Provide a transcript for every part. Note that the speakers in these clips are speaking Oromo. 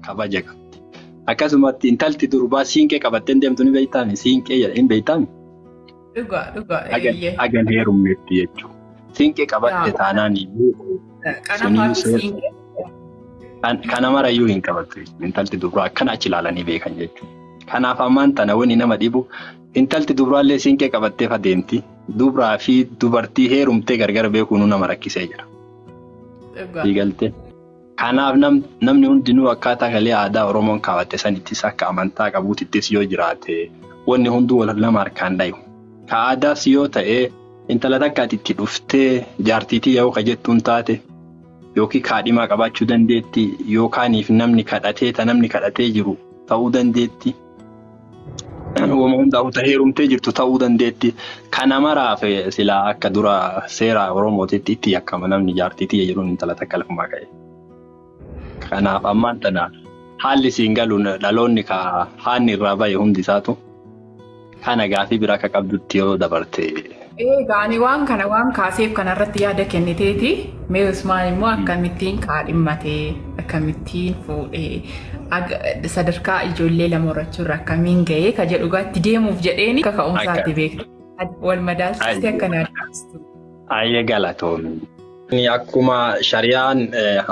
Kabaja qabdi. Akkasumatti intalti durbaa siinqee qabattee deemtu ni beektaami. Siinqee hin beektaami. Dhugaa dhugaa. Hagan heerumneetti jechuudha. Siinqee qabatte taanaan iyyuu. Kana marayyuu hin qabattu. Intalti durbaa akkana achi ilaalanii beekan jechuudha. Kanaaf ammaan tana wanni nama dhibu intalti dubraallee siinqee qabattee adeemti. Dubraa fi dubartii heerumtee gargar beekuun nama rakkisee jira. Diigaltee. Kanaaf namni hundinuu akkaataa galee aadaa Oromoon kaawwatte sanittis akka amantaa qabuutittis yoo jiraate wanni hunduu wal nama harkaan dhayu. Ka aadaas yoo ta'e intala takkaatti itti dhuftee jaartiitii yoo ka jettuun taate yookiin kaadhimaa qabaachuu dandeetti yookaaniif namni kadhatee ta namni kadhatee jiru ta'uu dandeetti. Uumama hundaa'u ta heerumtee jirtu ta'uu dandeetti. Kana maraaf silaa akka dura seera Oromootitti itti yakkama namni jaartiitii jedhuun intala takka lafumaa ka'e. Kanaaf ammaan tana haalli siin galuun dhaloonni haanni irraa bahe hundi isaatu kana gaafii biraa akka qabdutti yoo dabarte. Egaa ani waan kana waan kaaseef kanarratti yaada kenniteeti. Mee Usmaan immoo akkamittiin kaadhimmatee akkamittiin fuudhee sadarkaa ijoollee lama horachuurra akkamiin gahee ka jedhu itti deemuuf jedheeni akka ka'umsaatti beektu. Wal madaalchistee akka naadaastu. Ayyee galatoomi. Akkuma shariyaan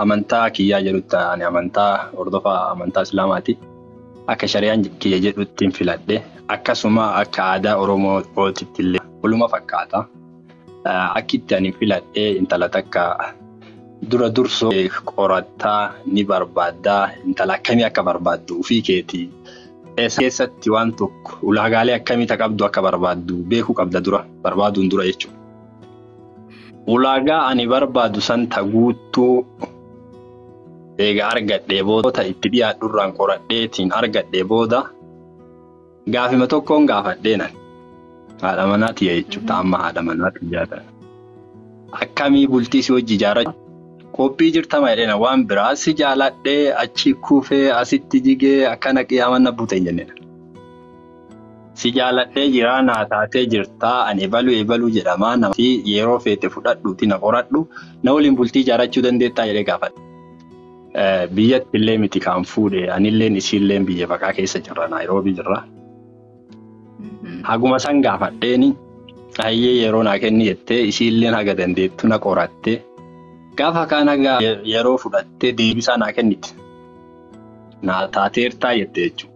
amantaa kiyyaa jedhutti ani amantaa hordofaa amantaa Islaamaati. Akka shariyaan kiyya jedhutti hin filadhe. Akkasuma akka aadaa Oromootitti illee waluma fakkaata. Akki itti ani filadhee intala takka dura dursoo qorattaa ni barbaaddaa intala akkamii akka barbaaddu ofii keetii. Keessatti waan tokko ulaagaalee akkamii qabdu akka barbaaddu beekuu qabda dura barbaaduun dura jechuudha. Ulaagaa ani barbaadu san guutuu eega argadhee booda itti dhiyaadhurraan qoradheetiin argadhee booda gaafima tokkoon gaafadhee nan haadha manaa tiyya jechuudha. Amma haadha manaa tiyyaatan. Akkamii bultii si hojii ijaarraa qophii jirtama jedheen waan biraa si jaaladhee achi kufee asitti jigee akkana qiyyaama na buute hin jenneen. Si jaaladhee jiraa naa taatee jirtaa ani ebaluu ebaluu jedhamaa namatti yeroo feete fudhadhuuti na qoradhu na waliin bultii ijaarrachuu dandeettaa jedhee gaafadhe. Biyyatti illee miti kan fuudhe anilleen isiilleen biyya baqaa keessa jirra Naayiroobii jirra. Haguma san gaafadheeni hayyee yeroo naa kenni jettee isiilleen haga dandeettu na qoratte gaafa kaan haga yeroo fudhattee deebisaa naa kenniti. Naa taateertaa jette jechuudha.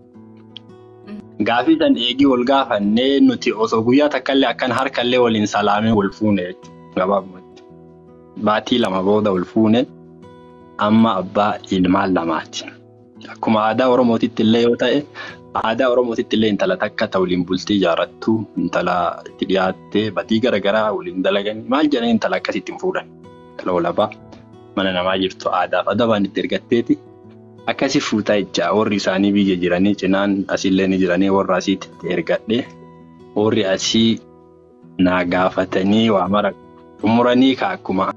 Gaafii san eegii wal gaafannee nuti osoo guyyaa takkallee akkan harkallee waliin salaamee wal fuune jechuudha gabaabumatti. Baatii 2 booda wal fuune amma abbaa ilmaan lamaati. Akkuma aadaa Oromootitti illee yoo ta'e aadaa Oromootitti illee intala takka ta waliin bultii ijaarrattu intala itti dhiyaattee badii garaagaraa waliin dalagan maal jedhanii intala akkasitti hin fuudhan. Intala walabaa mana namaa jirtu aadaaf adabaan itti ergatteeti. Akkasi fuutaa jecha warri isaanii biyya jiranii cinaan asiillee ni jiranii warra asiitti ergadhe warri asii naa gaafatanii waa mara xumuranii akkuma